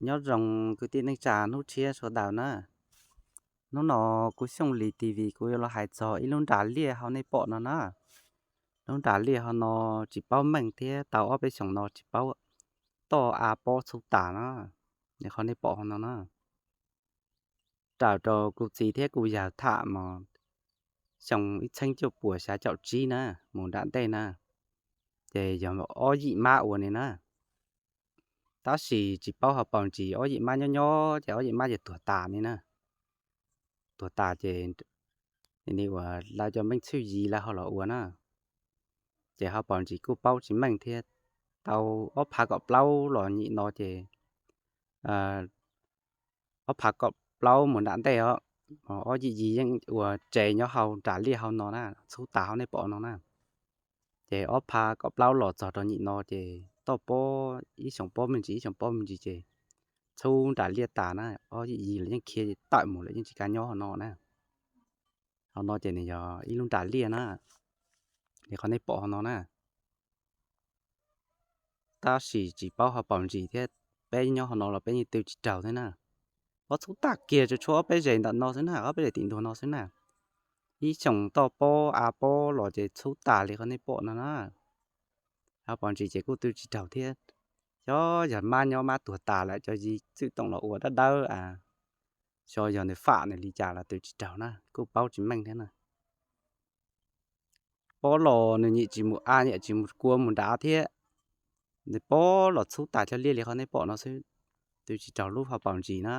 Nyob zoo kwv tij neej tsa hnub tshiab sawv daws na. Hnub no kuv Xyooj Lis T V kuv yuav los hais txog ib lub nras liaj hauv nej pom no na. Lub nras liaj hauv no tsis paub meej thiab tau ob peb xyoos no tsis paub toj av pob txhub tas na. Nws qhov nej pom hauv no na. Raws rau kuv txiv thiab kuv yawg tham mas xyoo ib txheeb cuaj puas xya caum tsib na, mus nram ntej na, ces yog ob yim mab ua ni na. Tab sis tsis paub hauv paus ntsis ob yim mab nyob nyob ces ob yim mab ces tuag tas ni na. Tuag tas ces ni uas lawv cov meej txhwj yis lawv ho los ua na. Ces hauv paus ntsis kuj paub tsis meej thiab. Tau ob phav kaum plaub los nyim no ces ob phav kaum plaub mus nram ntej os, ob yim yis yeej ua tsev nyob hauv nras liaj hauv no na, txhub tas hauv nej pom no na. Ces ob phav kaum plaub los txog rau nyim no ces toj pob ib xyoos pob me ntsis ib xyoos pob me ntsis ces txhub nras liaj tas na, ob yim yis los yeej khiav tawm mus lawm yeej tsis kav nyob hauv no na. Hauv no ces nws yog ib lub nras liaj na, li qhov nej pom hauv no na. Tab sis tsis paub hauv paus ntsis thiab, peb nyob hauv no los peb yeej tw tsis raug thiab na. Ob txhub tas kiag tsuas tshuav ob peb zes ntawm no xwb na, ob peb zes tim ntuag no xwb na. Ib xyoos toj pob av pob los ces txhub tas li qhov nej pom no na. Hauv paus ntsis ces kuj tw tsis raug thiab. Xyov yog mab nyob mab tuag tas lawm cov yis txwm toom los ua dawb dawb a, xyov yog nws fam nws li cas los tw tsis raug na, kuj paub tsis meej thiab na. Pob los nws nyim tsis mus a, nyim tsis mus kua mus nrad thiab. Nws pob los txhub tas cov liaj li qhov nej pom no xwb, tw tsis raug lub hauv paus ntsis na.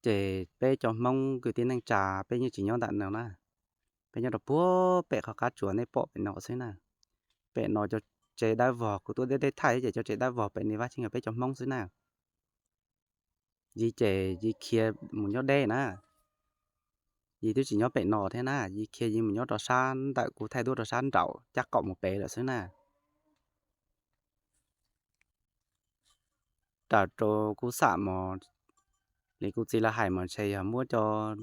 Ces peb cov Hmoob kwv tij neej tsa peb yeej tsis nyob ntawm no na, peb nyob rau puag pem qhov qab tsuas nej pom pem no xwb na. Pem no cov tsev dawb vog kuv tuaj deb deb thaij ces cov tsev dawb vog pem ni vaj tseeb yog peb cov Hmoob xwb na. Yis ces yis khiav mus nyob deb na, yis twb tsis nyob pem no thiab na, yis khiav yis mus nyob rau sab ntawm kuv thaij duab rau sab nraum caj qaum mus pem lawm xwb na. Raws rau kuv xam mos, li kuv txiv lawv hais mas ntshe yog muab cov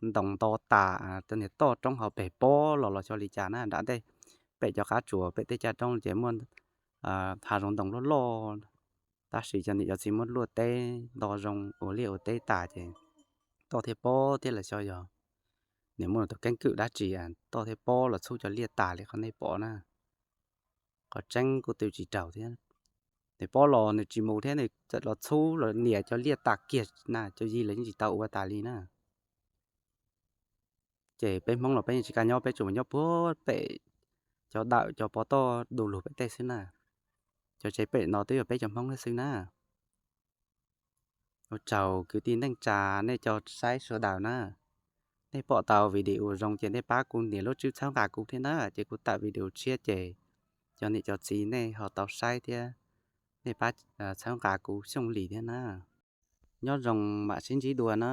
ntoo nto tas, cov niag toj roob hauv pes pob los los xyov li cas na, nram ntej pem cov qab tsuas pem tej caj roob ces muaj hav zoov ntoo loj loj, tab sis cov niam cov txiv muab luaj teb nto zoo ua liaj ua teb tas ces toj thiaj pob thiab los xyov yog nws muaj tus keeb kwm dab tsi, toj thiaj pob los txhub cov liaj tas li qhov nej pom na. Qhov tseeb kuj tw tsis raug thiab. Nws pob los nws tsis mus thiab, nws txawm los txhub los nias cov liaj tas kiag na, cov yis los yeej tsis tau ua tas li na. Ces peb Hmoob los peb yeej tsis kam nyob, peb tsuas mus nyob puag pem cov dawm cov pov toj du lug pem tej xwb na. Cov tsev pem no twb yog peb cov Hmoob thiab xwb na. Ua tsaug kwv tij neej tsa nej cov saib sawv daws na. Nej pom tau video zoo ces nej pab kuv nias lub tswb txhawb nqa kuv thiab na, ces kuv tawm video tshiab ces cov niam cov txiv nej ho tau saib thiab, nej pab txhawb nqa kuv Xyooj Lis thiab na. Nyob zoo mam sib ntsib dua na.